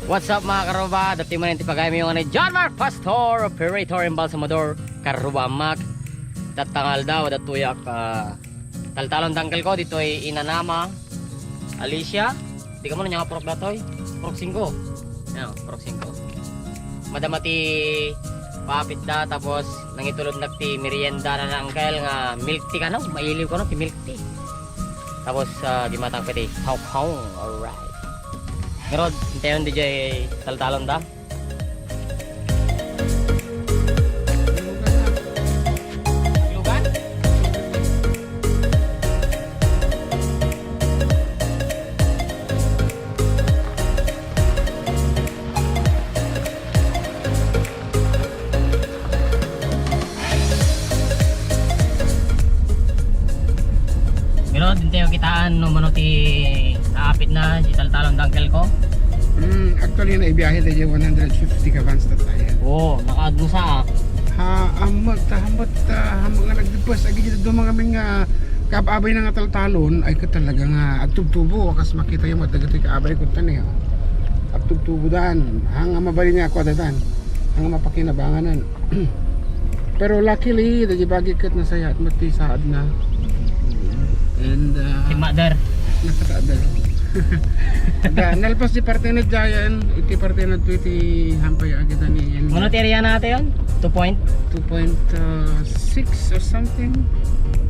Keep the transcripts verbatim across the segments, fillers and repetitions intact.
What's up, mga karuba? Dati man ti pagayam yo nga ni John Mark Pastor, operator, embalsamador, karuba Mac. Tatta nga aldaw, adtoyak, ah, taltalon ti uncle ko, ditoy Inanama, Alicia. Di ka mo nga purok datoy? Purok singko. Yan, purok singko. Madama ti paapitda, tapos nangitulodnak ti merienda na ni uncle nga milk tea kano, mailiw kano ti milk tea. Tapos, ah, di matang pati. Hong Kong. Alright. Ngarud, intayon diay taltalon da. Lugan? Pero din tayo kitaan no mano ti naapit na di taltalon dangkel ko. Mm, actually, naibiyahe tayo one hundred fifty ka vans ta tayo. Oo, nakaagnusa, ah. Ha, amot, ta, amot, ta, amot nga nagdibas, agi dito dumang kami nga kaabay na nga taltalon, ay ka talaga nga agtubtubo, akas makita yung matagatoy kaabay ko tan, eh, oh. Agtubtubo dan, hanga mabalin nga ako datan, hanga mapakinabanganan. Pero luckily, dagiti bagi ket nasayaat met ti saadna. And, uh, ti mother. Nakataadal. Da, nalpas di parte na Jayan, iti parte na to iti hampay agita ni Ian. Mano ti area na ate yun? Two point? Two point six or something.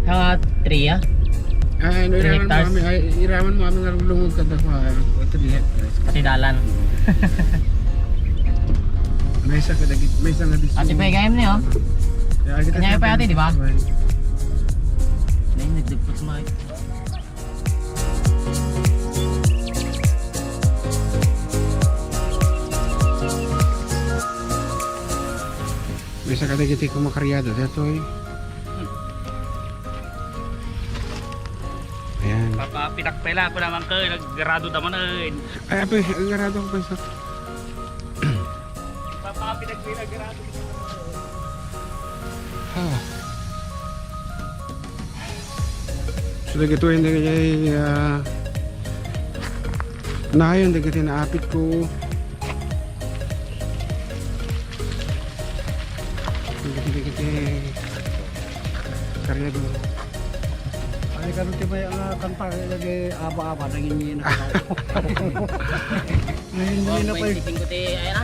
Hanga three, ah? Ay, no, Three iraman mo hectares. Kami, ay, iraman mo kami nga lumog kada ko, ah, three hectares. Pati dalan. May isa ka dagit, may isa nga disu. Ate pa igayam ni, oh. Kaya kita Kanya sa pa ate, di ba? Well. May nagdagpot mo, eh. May isa ka dagiti kumakaryada, datoy. Ayan. Papa, pinakpela ko naman ko, naggarado naman, eh. Ay, ape, naggarado ko pa isa. Papa, pinakpela, garado. Ha. So, dagito yung dagiti, ah, nayon, dagiti naapit ko. Dagiti, dagiti. Karga do. Ay, kano ti may, ah, kanta, lagi aba-aba, nangingina. Ngayon, hindi na pa. One twenty-five ti, ayan na.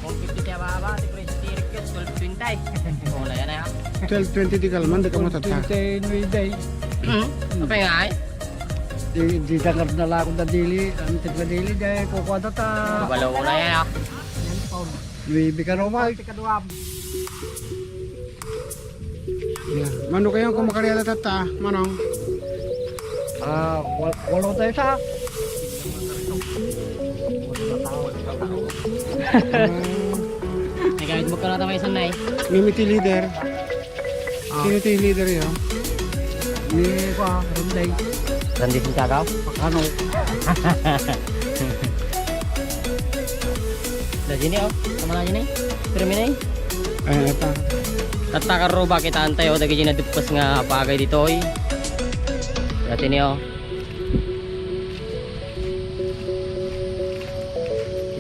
One fifty ti aba-aba, ti presyo ti Rick, twelve twenty. Wala yan, ah. Twelve twenty ti kalman, di ka matata. Twelve twenty-nine. Hmm? Apa nga, ay? Di, di dangar na lang ako na dili, ang tigna dili, di ay kukuha na ta. Kabalo ko na yan, ah. Nuebe ka naman. Ikaduha. Yeah. Mano kayo kumakaryada tata, manong? Ah, wal-, walo tayo sa. Nagayod mo ka na tamay sanay. Mimiti leader. Ah. Sino ti leader yun? Ni, kwa, Ronday. Randy Santiago? Ano? Da Jenny, oh. Tama na, Jenny. Pero minay. Ay, ito. Tatta karuba, kitaan tayo, dagiti naduppas nga pagay ditoy. Dati niyo.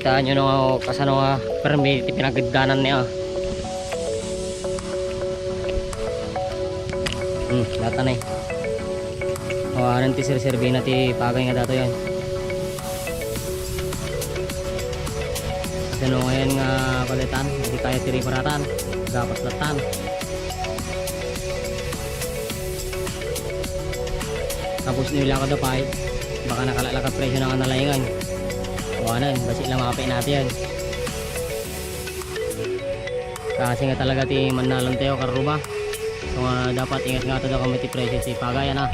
Kitaan nyo no, kasano nga permi ti pinagiddanan niya. Hmm, data na eh. O, anan ti sirserbi na ti pagay nga dato yan. Kasano ngayon nga palitan, hindi kaya ti riparatan. Gapas latan. Tapos nila ka dapay, baka nakalalakat presyo na nga nalaingan. O anan, basi lang mga painati yan. Kasi nga talaga ti mannalon tayo, karuba. So nga dapat ingat nga tayo kami ti presyo ti pagayan, ah.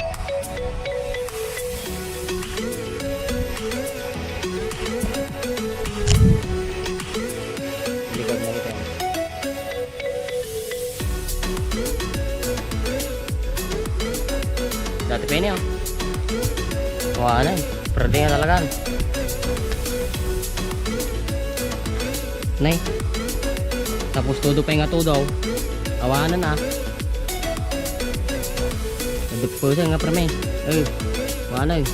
Likod na ito. Dati pa ini, oh. Wala, eh. Pwede nga talaga. Nay. Tapos todo pa nga todo. Awanan, ah. Nagdagpusan nga permi. Eh, wala, eh.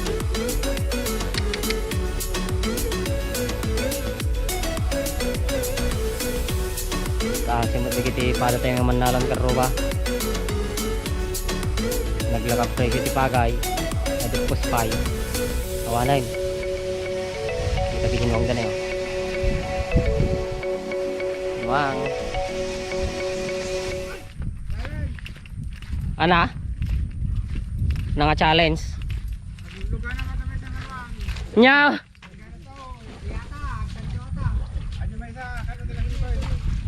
Simmut dagiti padatayo nga mannalan karruba. Naglakak tayo iti pagay. Nadipos pay. Awanen. Kita bihin wang ganay. Wang. Ana? Nanga challenge. Nya.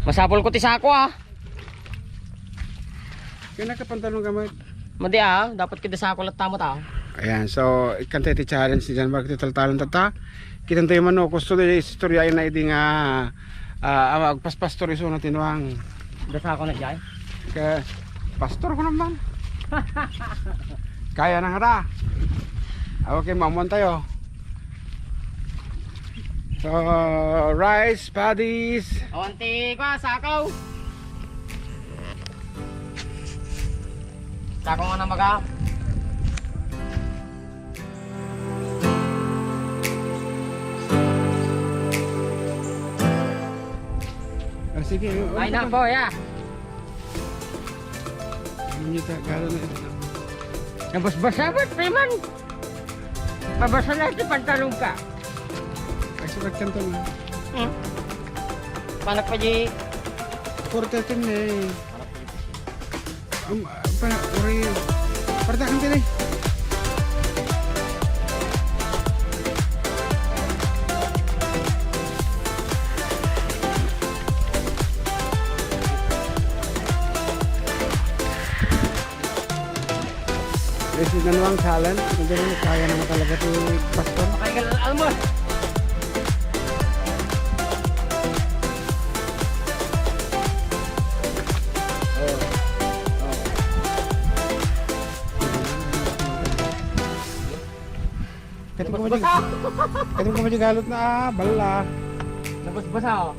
Masapul ko ti sako, ah. Kaya nakapantalon ka, Mark? Madi, ah. Dapat kada sako latta mo ta. Ayan, so, ikanta iti challenge ni John Mark, iti taltalon tata. Kitanta yung mano, gusto di istorya na iti nga, ah, ah, agpaspastor iso na tinuang. Dasako na dyan. Ka, pastor ko naman. Kaya na nga ta. Okay, mamuan tayo. So, rice, paddies. Awan ti kwa, sakaw. Sakaw nga na maga. Ah, sige, oh, ay, ano na pa? Po, ya. Ano niyo ta-, gano'n na ito? Nabasbasa, ba't, Freeman? Mabasa na iti pantalon ka. Ay, sukat ka ito, no? Hmm? Panak pa di. Four thirteen na eh. Um, pa, uri, parta kan tini. This is the Nuang Challenge. Hindi naman kaya naman talaga ito, Pastor. Ay, almos. Oh. Oh. Kati ko Basa! Kati ko galot na, ah, bala. Nabasbasa, oh.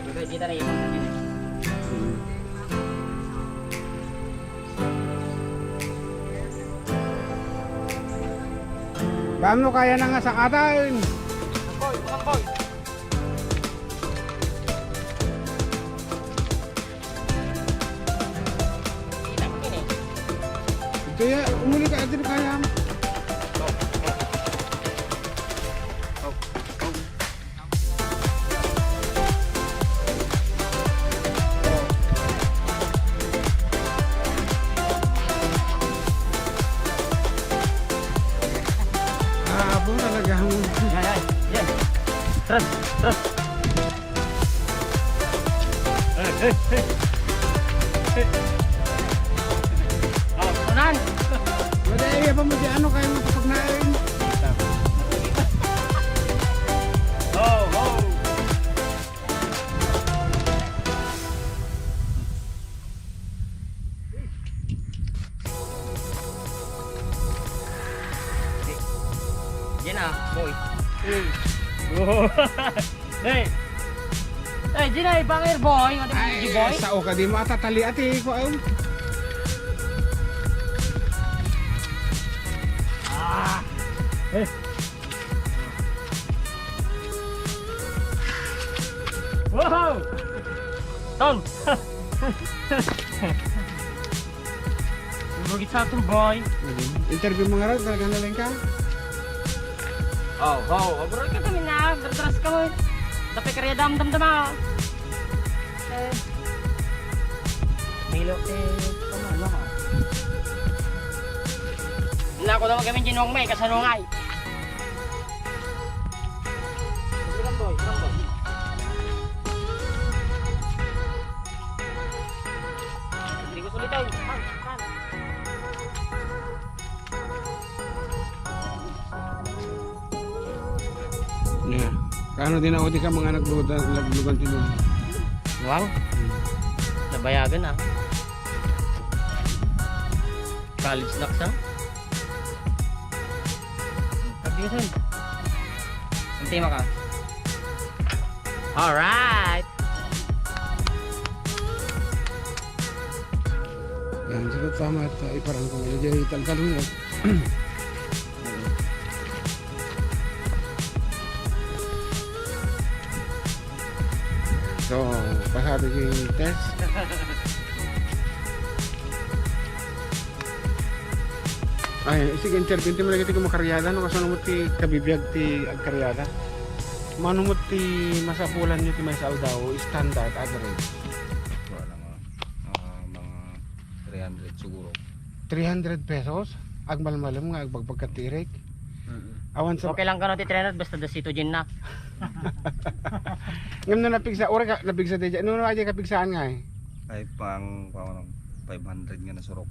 Kita na yung Paano kaya na nga sa atin? Angkoy, angkoy. Kita mo din eh. Kaya umuli ka, ate, kaya. Ah, po talaga. Yan, yan, yan. Tras, tras. Eh, eh, eh. Eh. Oh, unan. Wala, iya pa mo di ano, kaya mo kapag nain. Oh, oh. Diyan na, boy. Hey. Hey. Hey, Gina, ibang air boy. Ano yung Ay, boy? Sao ka di matatali ati ko, um. Ah. Hey. Wow! Ton! Bugit sa ato, boy. Interview mo nga raw, talaga na lang ka? Oh, oh, abroad ka kami na, berteras ka mo. Tapi karya damdam dama. Eh, Milo, eh, ano, ano ka? Nako naman kami, Ginong May, kasanungay. Ramboy, Ramboy. Hindi ko sulit, oy. Han, han. Yeah. Kano din ako di ka mga naglugan, naglugan tino? Wang? Hmm. Nabayagan, ah. College snacks, ah. Pagdisan. Ang tema ka. Alright. Yan, sagot tama at, uh, iparang ko ngayon. Diyan, italtal mo yan. So, pasado ti test. Ay, sige, interview ti malagay ti kumakaryada, no? Kasano mo ti kabibiag ti agkaryada? Mano mo ti masapulan nyo ti maysa aldaw, standard, average? Wala nga. Ah, mga three hundred siguro. Three hundred pesos? Agmalmalem nga agbagbagka ti irik? Mm-mm. Awan sa Okay lang kano ti three hundred, basta dasito gin na. Ngem no napigsa, ura ka, napigsa di, no, no, adi kapigsaan nga eh. Ay, pang, pang, five hundred nga nasurok.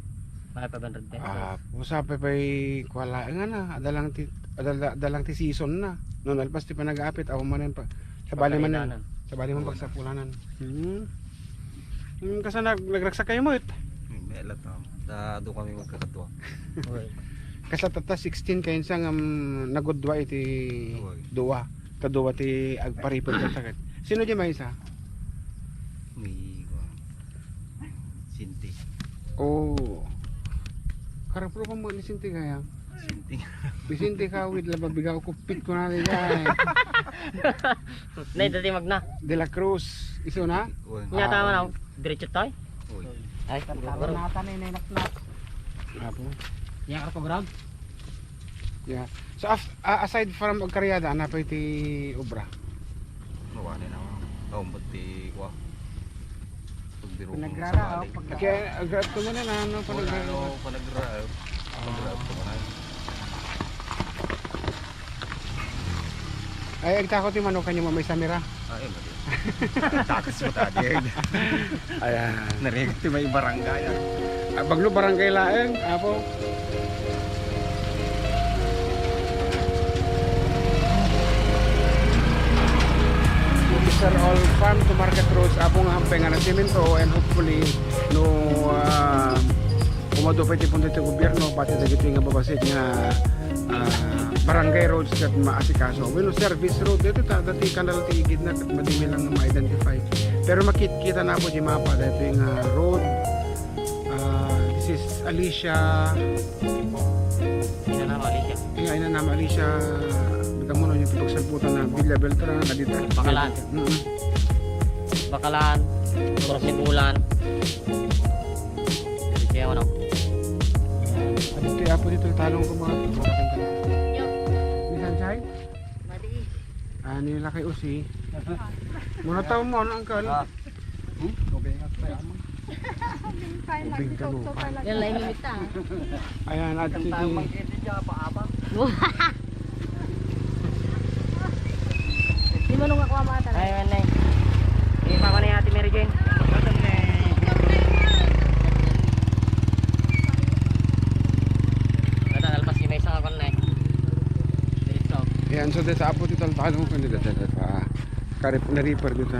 Mga five hundred pesos. Ah, pusa pa pa'y kuwala nga na, adalang ti, adala, adalang ti season na. No, nalpas ti panag-apit, awan manen pa. Sabali manen. Pagkailanan. Sabali man Oo. pagsapulanan. Hmm. Hmm, kasa nag-, nagragsak kayo mo it? Hmm, may alat ako. Da, do kami magkakadwa. Kasa tata sixteen kayo sa ngam nagudwa iti Uy. dua. Kadua ti agparipod ket sakit. Sino di maysa? Ni, uh, Sinti. Oh. Karapro ka mo ni Sinti kaya? Sinti. Ni Sinti ka with lababigaw kupit ko na nila eh. Nay, dati magna. De La Cruz. Iso na? Uy. Nya tama na. Diretso tayo. Uy. Ay, Karonatan ni Ninaknak. Apo. Yang ako grab? Yeah. So, af-, a-, aside from agkaryada, ano pa iti obra? Mawani na, kaumbot ti kuwa. Pagbiro Pinagrara, sa oh, balik. Pag- Kaya, agrab ko muna na, ano, Wala, panagrara. ano, panagrara. Panagrara ko na. Ay, agtako ti manok kanyo, mamay Samira. Ay, mali. Takas mo tadi. Ayan. Narigat ti may barangay, ah. Ah, Baglo barangay laeng, apo. Mister All Farm to Market Roads, apo nga hampay nga nasemento, and hopefully, no, ah, umadu pa iti punto ti gobierno, pati dagiti nga babassit nga, ah, barangay roads ket maasikaso. Wenno service road, dito ta, dati kanal ti igid na, ket madimi lang nga ma-identify. Pero makit-, kita na po di mapa, dito yung, ah, road, ah, Sis Alicia. Ina na, Alicia. Ay, ina na, Alicia. Bitaw mo, no, yung pagsalputan na Villa Beltran, na dito. Bakalan. Mm-mm. Bakalan, Torsibulan. Kaya ano? Ano ti apo dito? Talong ko mga. Ni Sanchay? Madi. Ah, nila kay Usi. Muna tao mo, ano, angkal? Ah. Hmm? Ubing at tayo. Ubing ka mo. Yan lang yung mita. Ayan, at sige. Di mo nung ako ang mata. Ay, man, ay. Di pa ako na yung Ate Mary Jane. Kada alpas yung may isang ako na eh. Diretso. Ayan, so dito apo ti taltalong ko ni dito pa. Karip na reaper dito.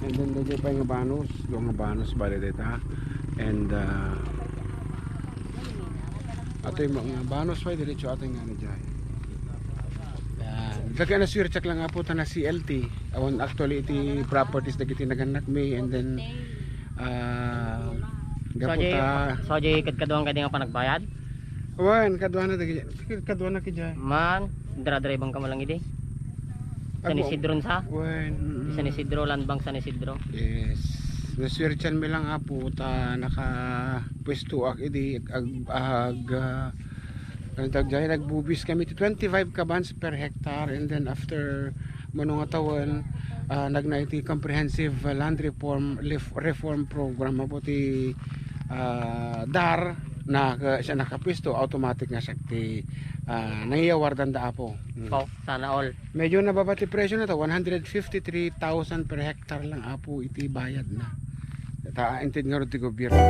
And then, dito pa yung banos. Dua nga banos, bali dita. And, ah, atoy mo nga banos, pay diretso atoy nga na dyan. Yan. Dagay na swirtsak lang apo ta na C L T. Awan actually iti properties dagiti naganak mi, and then, ah, So, gapu di, ta so, di kadkaduan kadi nga panagbayad? Wan, kaduana dagiti, kaduana kidya. Man, dra-drive ka mo lang idi. San Apo, Isidro sa? Wen, mm. San Isidro, Land Bank San Isidro. Yes. Naswertian mi lang, apo, ta nakapwestoak idi ag-, ag-, ah, ano tawag dyan? Nagbubis kami ti twenty-five kabans per hectare, and then after mano nga tawen, ah, nagna iti comprehensive land reform, lef-, reform program, apo ti, ah, dar, na, siya nakapwesto, automatic nga siya ti, ah, nangiyawardan da, apo. Mm. Wow, sana all. Medyo nababa ti presyo na to, one hundred fifty-three thousand per hectare lang, apo, iti bayad na. Ta, inted nga rod ti gobyerno.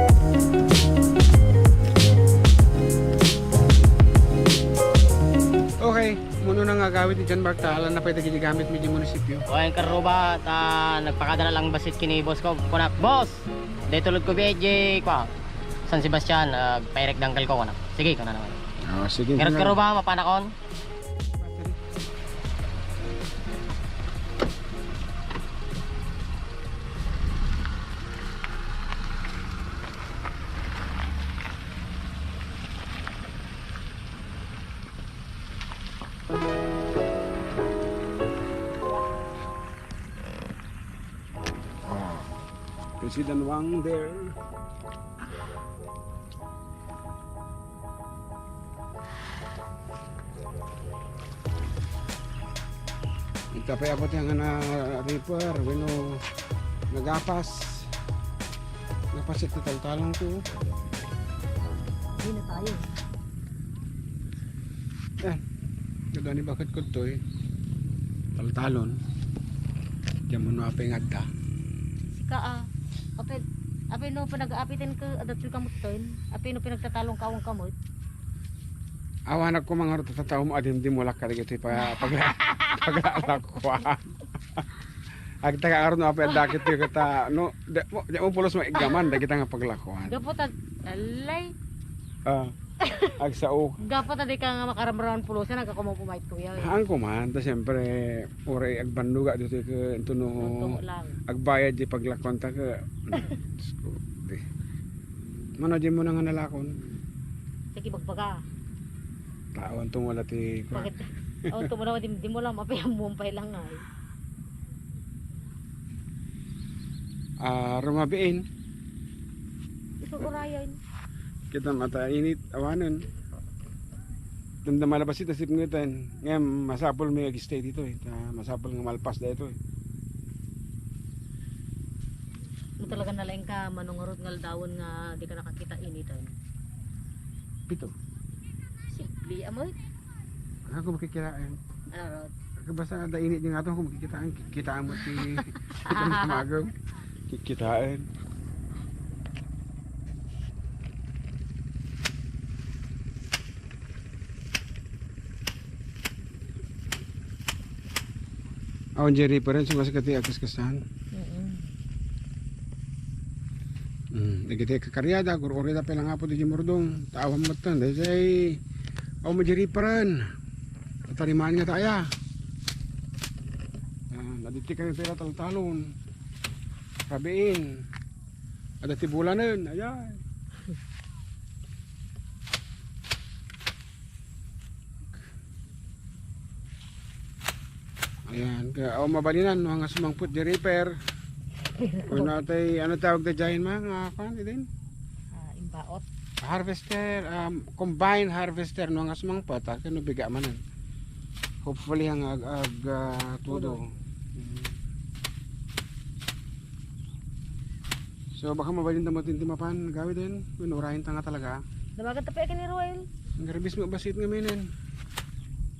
Okay, mano na nga agawid ni John Mark ta, alan na pwede gini gamit mi di munisipyo. O, ang karuba, ta, nagpakada na lang basit kini boss ko. Kunak, boss! Dito tulod ko, B J, kwa. San Sebastian, ah, pairek dangkal ko, kunak. Sige, kuna naman. Ah, sige, Ngarot kuna. Karuba, mapanakon. See the nuang there. Ita pay apo ti nga na reaper, wenno nagapas. Napasit ti taltalon ko. Hindi na tayo. Eh, kada ni bakit ko to eh. Taltalon. Diyan mo na apay nga adda. Sika, ah. Apay, apay no, pinag-aapitan ka, adat ka mutten. Apay no, pinagtatalon ka, awang kamot. Awanak ko mangarot ta tao mo, adimdimulak ka dagiti pa-, pagla-, paglalakuan. Agtaga aron no, apay dakit ti kata, no, di mo, di mo pulos maiggaman, dagita nga paglakuan. Gapu ta, alay. Ah. Agsao. Gapu ta di ka nga makaramraman pulosan, nagkakumaw pumayat, kuya, eh. Haan ko man, ta siyempre, uray agbannuga dito ka, ito no, Totoo lang. Agbayad di paglakuan ta ka. Diyos ko, di. Mano, di mo na nga nalakon. Sige, bagbaga. Taon to wala ti Bakit? Oh, tumulaw, di, di mo lang, mapiyamumpay lang nga, eh. Ah, rumabiin. Ito, urayan. Kita mata init, awanen. Damdama labas ita, sip ngeten. Ngayon, masapul mi ag-stay dito, eh. Ta, masapul nga malpas da ito, eh. Mo talaga nalaing ka, manungarot nga aldawan nga di ka nakakita initan. Pito. Simple, amoy. Ako makikirain. Ano, Rod? Basta ada init nga ato, kung makikita ang, kikita mo si, kikita mo si Magong. Kikitain. Awan Jerry pa rin, sumasagat yung akas-kasan. Mm-mm. Hmm, dagiti kakaryada, gur-uri da pay nga apo di Murdong. Taawan mo tan, dahil say, awan mo Jerry pa rin. Tatarimaan nga tayo. Ah, naditi kami pera taltalon. Rabiin. Ada ti bulanen, ayan. Ayan, kaya, oh, mabalinan, no, nga sumangput di repair. Kung natay, ano tawag da dyan, mga, kuwan, din? Ah, imbaot. Harvester, um, combine harvester, no, nga sumangput, ah, kaya nabiga man, eh. Hopefully, ang ag, ag, ah, todo. Todo. Mm. So, baka mabalin ta mo ti mapan, gawid din. Minurahin ta nga talaga. Dawagan ta pa ni Ruel. Ang garbis mo basit nga menen.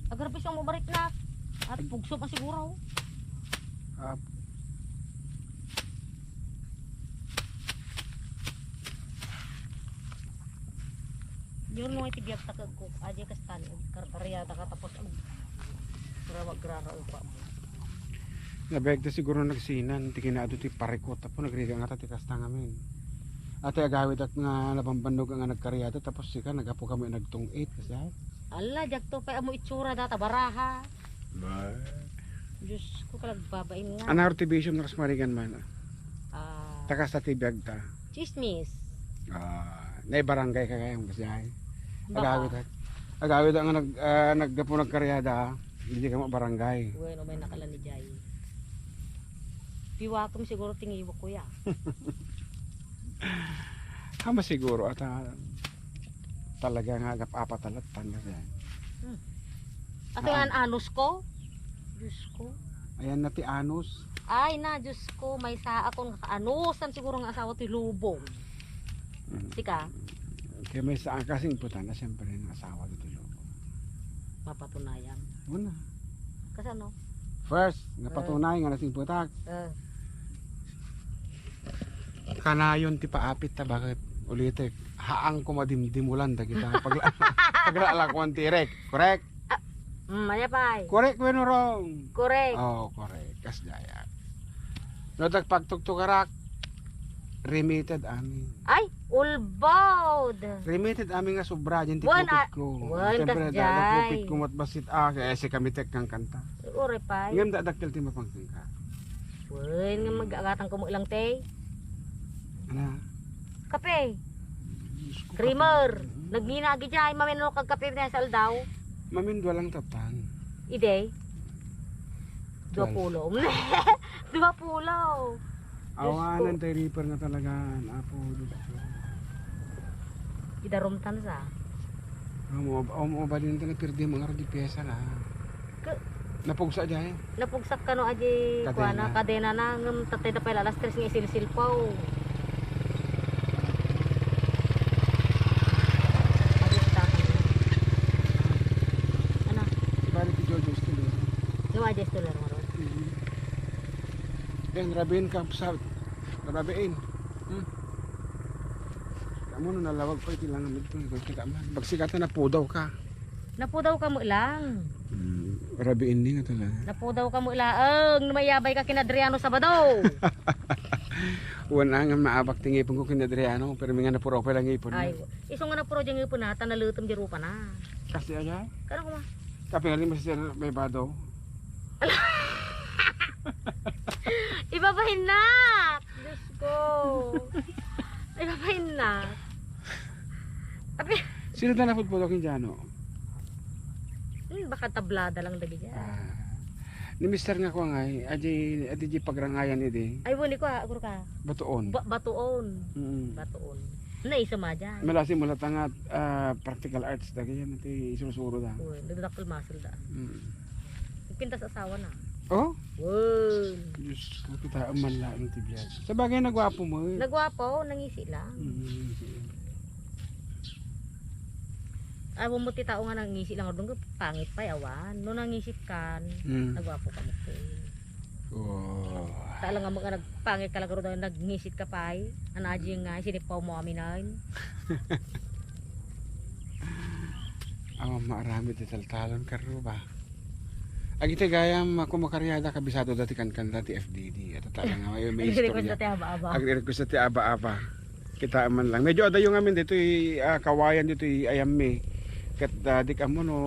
Agarbis ang mubarit na. At pugso pa siguro. Ah. Yun mo iti biag ta kagko. Aja kastan. Karkaryada ka tapos ang graraupa mo. Nabegda siguro nagsinan, ti kinaadu ti parikot, tapos nagriga nga ta ti kasta ngamin. Ate agawid ak nga nabambannog nga nagkaryada, tapos sika nagapu kami nagtungit, kasi ay. Ala, diak to pa amo itsura data, baraha. Ba. Diyos ko, kalagbabain nga. Anaro ti bisyo nga kasmarigan man? Ah. Takasta ti biag ta. Chismis. Ah, nay barangay ka kayong kasi ay. Baka. Agawid ak. Agawid ak nga nag, ah, naggapu nagkaryada. Hindi ka mabarangay. Bueno, may nakala ni Jay. Piwakom siguro tingiwak ko ya. Tama siguro at, ah, talaga nga agap-apat alat tanda yan. Hmm. Ato Ah. Nga an anus ko? Diyos ko. Ayan na ti anus. Ay na, Diyos ko, may sa akong kaanusan siguro nga asawa ti lubong. Mm. Sika? Kaya may sa kasing puta na siyempre ng asawa dito lubong. Mapatunayan. Una. Kasano? First, napatunay nga nasing putak. Ah. Kanayon ti paapit ta, bakit? Ulitek, haang ko madimdimulan dagita pagla-, paglalakuan ti irek. Correct? Ah, mm, mayapay. Correct wenno wrong? Correct. Oh, correct. Kas daya. No, tagpagtuktukarak, remitted amin. Ay, ulbod. Remitted amin nga sobra, diyan ti Wan, kupit ah, ko. Wan, siyempre, kas da-, da-, jay. Kupit ko matbasit, ah, kaya si kami tek kang kanta. Ure pay. Ngem da dakkel ti mapangkeng ka. Wen, nga mag-agatang ko mo ilang te. Ana? Kape. Diyos ko, Creamer. Kape. Nagngina agi jay, mameno kag kape na sa aldaw. Mamindua lang taptan. Ide? Dua pulo. Dua pulo. Awanan tay reaper nga talaga, Apo Diyos ko. Idarumtan sa. Amo, amo, amo, balin ta na pirdi mga di pyesa na. Ke- Napugsa diay. Napugsak kano aji Kadena. Kuana, kadena na, ngem tatay da pay alas tres nga isilsilpaw. Ano? Bali ti Jojo Escalera. Yung aji Escalera mo ron? Mhm. Yan, rabiin ka sa rabiin. Hmm? Kamu no nalawag pa iti langamid ko, ikaw kita man. Bagsigata napudaw ka. Napudaw ka mo lang. Hmm, rabiin ni nga talaga. Napudaw ka mo laeng, no mayabay ka kina Adriano Sabado. Wan nga maabak ti ngipon ko kina Adriano, pero may nga napuraw pa lang ngipon na. Ay, isu nga napuraw di ngipon na, ta naletem di rupa na. Kasi aja? Kano kuma? Kapingaling mo si Sir Bebado. Ibabahin na! Diyos ko. Ibabahin na. Abi. Sino ta napudpudok ni Jano? Hmm, baka tablada lang dagiti. Ah. Ni Mister nga ko nga, adi, adi di pagrangayan idi. Ay, wani ko, ah, agor ka. Batuon. Ba-, batuon. Mm. Batuon. Naisa ma dyan. Malasi mo latangat, ah, practical arts dagiti isursuro da. Uy, nagdadakkel muscle da. Mm. Pintas asawa na. Oh? Wow. Diyos ko, kita man lang ti biag. Sa bagay, nagwapo mo eh. Nagwapo, nangisi lang. Mm, nangisi lang. Awan mo ti tao nga nangisi lang, adun pangit pay awan. No nangisit kan, Mm. nagwapo ka mo. Oh. Tala nga mga nagpangit ka lang, nagnisit ka pay. Ano, aji nga, sinipaw mo aminan. Awan maaramid ti taltalon, karo ba? Agiti gayam, a, kumakariada, kabisado dati kankanta ti F D D. At tala nga, may, may Nagre-request istorya. Dati aba-aba. Agre-request dati aba-aba. Kita man lang. Medyo adayo ngamin ditoy, ah, kawayan ditoy ayammi. Ket, ah, di ka mo no,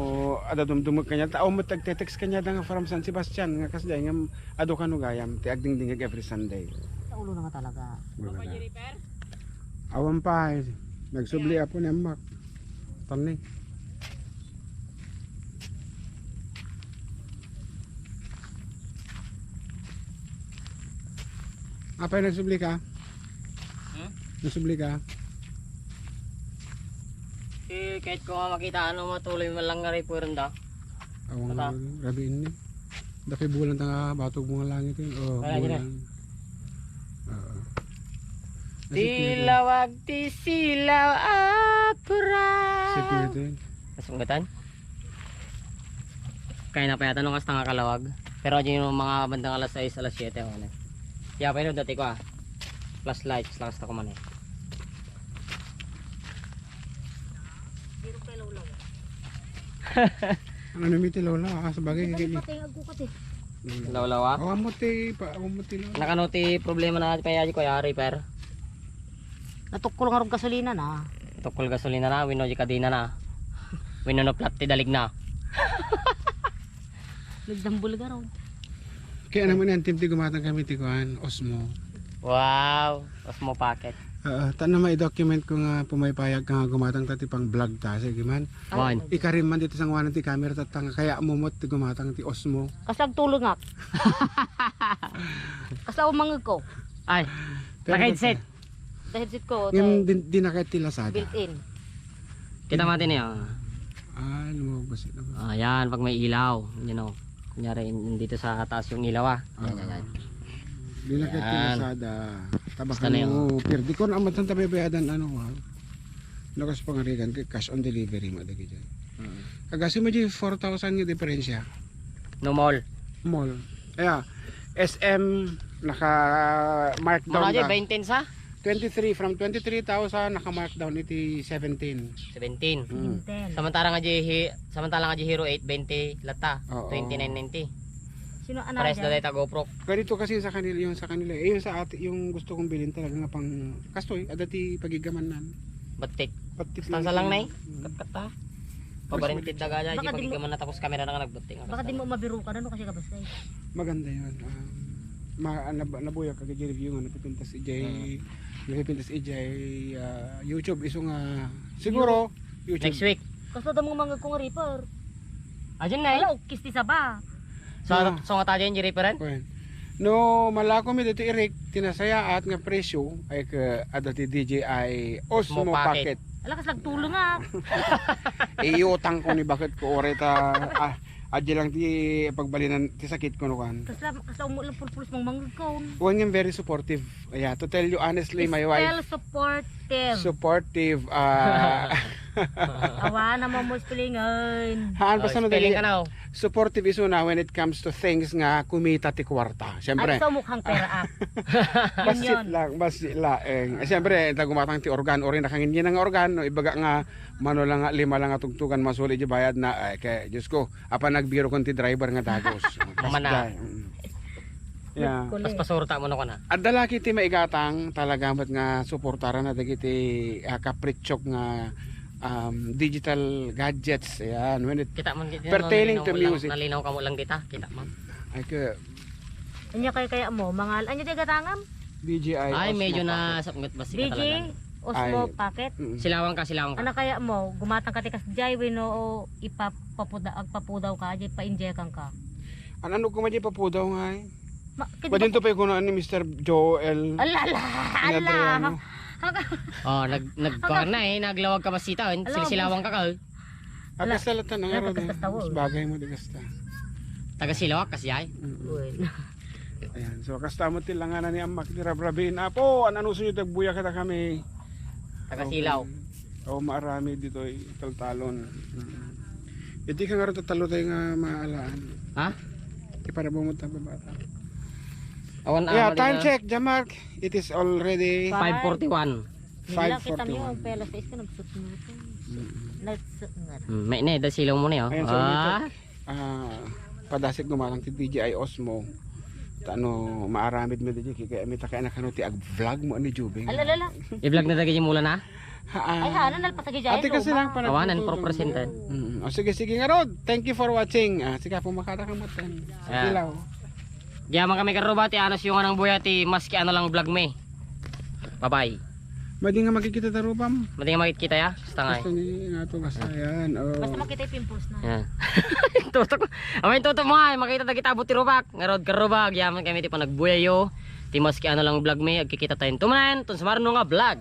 ada dumdumag kanya. Tao mo tagtetext kanya da nga from San Sebastian, nga kasdiay nga adu kano gayam, ti agdingdingag every Sunday. Sa ulo na nga talaga. Wala na. Awan pa, eh. Nagsubli apo ni Amak. Tanni. Apay, nagsubli ka? Hmm? Nagsubli ka? Eh, kahit ko nga makita, ano, matuloy man lang nga referenda. Awan Tata. Nga, rabiin ni. Daki bulan ta nga batog mo nga langit yun. Oh, Wala, bulan. Dira. Oo. Tilawag ti silaw, apura. Security. Kasunggatan? Kaya na pa yata nung hasta nga kalawag. Pero di yung mga bandang alas sais, alas siyete, ako na. Kaya pa yun, dati ko, ah. Flashlight, lakas na kuman eh. Ano na, may tilaw na, ah, sa bagay, Ito kaya ni patay, agkukat eh. Lawlawa? Awan mo ti, pa, awan mo ti, no? Nakano ti problema na kaya di ko, yari, per? Natukkol nga rog gasolina na. Tukkol gasolina na, wenno di kadena na. Wenno na flat ti dalig na. Nagdambol ka ron. Kaya naman yan, team, ti gumatang kami ti kuan, Osmo. Wow, Osmo Pocket. Oo, ta na ma-document ko nga pumaypayag ka nga gumatang ta ti pang-vlog ta, sige man. Ay, Wan. oo. Ikarim man dito sa ngwanan ti camera ta, ta nga kaya mumot ti gumatang ti Osmo. Kasi agtulungak. Kasi umangag ko. Ay, Pero naka-headset. Sa headset ko, Ngem tay, din, din na kay ti Lazada. Built-in. Kita mo din eh, oh. Ah, lumabas ito. Ah, yan, pag may ilaw, you know. Kunyari, in-, nandito sa taas yung ilaw, ah. Yan, Ah. yan, yan. Din na kay ti Yan. Lazada. Tabakan Basta na yun. mo, pirdi ko na amatan tabi bayadan, ano, ha? Lakas pangarigan, kay cash on delivery, madagi dyan. Mm. Agasi mo di four thousand nga diferensya. No mall. Mall. Kaya, S M naka markdown Muna di, ka. Bainten sa? Twenty-three, from twenty-three thousand, naka-markdown iti seventeen. Seventeen. Mm. Seventeen. Samantala nga di hi-, samantala nga di Hero eight, twenty lata. Oo. Twenty-nine ninety. Sino ana Pares dyan? Da tayo ta GoPro. Ganito kasi sa kanila, yung sa kanila, eh, yung sa ati, yung gusto kong bilhin talaga nga pang kastoy, ada ti pagigaman nan. Batik. Batik Stansa lang, lang Nay. Mm. Kat-kat, ha? Mas Pabarinted maliit. Da gaya, Baka di di mo pagigaman na tapos kamera na ka nagbatik. Baka di mo mabirukan, ano kasi ka basta eh. Maganda yun. Ah, ma-, nab-, nabuya ka kay review nga napipintas ijay, Ah. napipintas ijay, ah, YouTube. Iso nga, siguro, YouTube. Next week. Kaso da mo mangag ko nga reaper. Ajin na eh. Ala, ukis ti saba. So, Ah. so nga tayo yung reaper, eh? Kuwan. No, malakomi ditoy Eric, ti nasayaat nga presyo ay ka, adda ti D J I Osmo Osmo Packet. Packet. Ala, kas nagtulong, ah. Iutang ko ni bakit ko oray ta, ah, adya lang ti pagbalinan ti sakit ko no kan. Kasla, kasla umo lang pulpulos mang mangagkaon. One nga very supportive. Yeah, to tell you honestly, my wife. Still supportive. Supportive, ah. Awan na mo mo spellingan. Haan, Oh, basta no, spelling dali. Ka na, oh. Supportive isuna when it comes to things nga kumita ti kwarta. Siyempre. Ay, sa mukhang pera, ah. Yun, Basit yun. Lang, basit laeng. Eh, siyempre, ta gumatang ti organ, uri na kangin nga organ, no, ibaga nga, mano lang nga, lima lang nga tugtugan, masuli di bayad na, ay, kay, Diyos ko, apan nagbiro kon ti driver nga dagos. Mana. Kasday, mm. Yeah. Good ko ni. Pas pasurta mo no kana. Adda la kiti maigatang, talaga met nga suportaran na dagiti, ah, kaprichok nga, um, digital gadgets. Ayan, when it Kita mo, kita mo, pertaining nalinaw to mo lang, music. Nalinaw ka mo lang dita, kita mo. Ay, ke- Anya kay kaya mo, mangal, anya di gatangam? D J I Ay, Osmo medyo Packet. Nasapnget ba sika D J talaga? Osmo Ay. Packet. Mm. Silawang ka, silawang ka. Ano kaya mo, gumatang ka ti kasdiay, wenno ipapapuda-, agpapudaw ka, di pa-injekan ka? An-, ano ko man di papudaw nga, eh? Ma-, kidi Pwede pa to pa yung kuno ni Mister Joel Ala, ala, ni ala. Adriano. Oh, nag-, nagkuan na eh, naglawag ka masita, eh. Ala, Silisilawang ka ka, eh. Ah, Ala. Kasta latan ang Ala, araw kasta na. Tawo. Mas bagay mo di kasta. Taga Silawak, kasdiay? Mm. Bueno. Ayan, so kasta mo ti langana ni Amak, ti rabrabiin. Apo, an-, anuso nyo tagbuya kada kami? Taga Silaw. Okay. O, maarami ditoy taltalon. Mm. Iti ka nga rin tatalo tayo nga maalaan. Ha? Iparabaw mo tayo, bata. Awan Yeah, awan time na. Check, Jamark. It is already Five. Five forty-one. Nila kita mo five forty-one. Yung pela sa iska, nagsuot mo ito. Mm. Nagsuot nga. Hmm, may na, da silaw mo na yun. Ayan, so, Ah. Ito, ah, padasig gumatang ti D J I Osmo. Ta ano, maaramid mo di, kaya may takay na kano ti ag-vlog mo, ani, Jubing? Ala, ala, ala. I-vlog na dagiti mula na? Haan. Ay, ha, ano, nalpasagi dyan? Ate, kasi lang pa Awanan, nagtututo. Pro-presenter. Mm. O, sige, sige nga, Rod. Thank you for watching. Ah, sige, pumakata ka mo, ten. Ah. Ilaw. Diyaman kami karuba, ti anos yung anang buya, ti maski ano lang vlog me. Bye-bye. Madi nga makikita ta rupam. Madi nga makikita ya? Basta nga eh. Basta ni nga to, basta yan. Oh. Basta makita yung pimples na. Yan. Tutok. Amay tutok mo ay, makita ta kita buti rubak. Nga Rod karuba, agyaman kami ti panagbuya yo. Ti maski ano lang vlog me, agkikita tayo. Tumanan, tun sa marno nga vlog.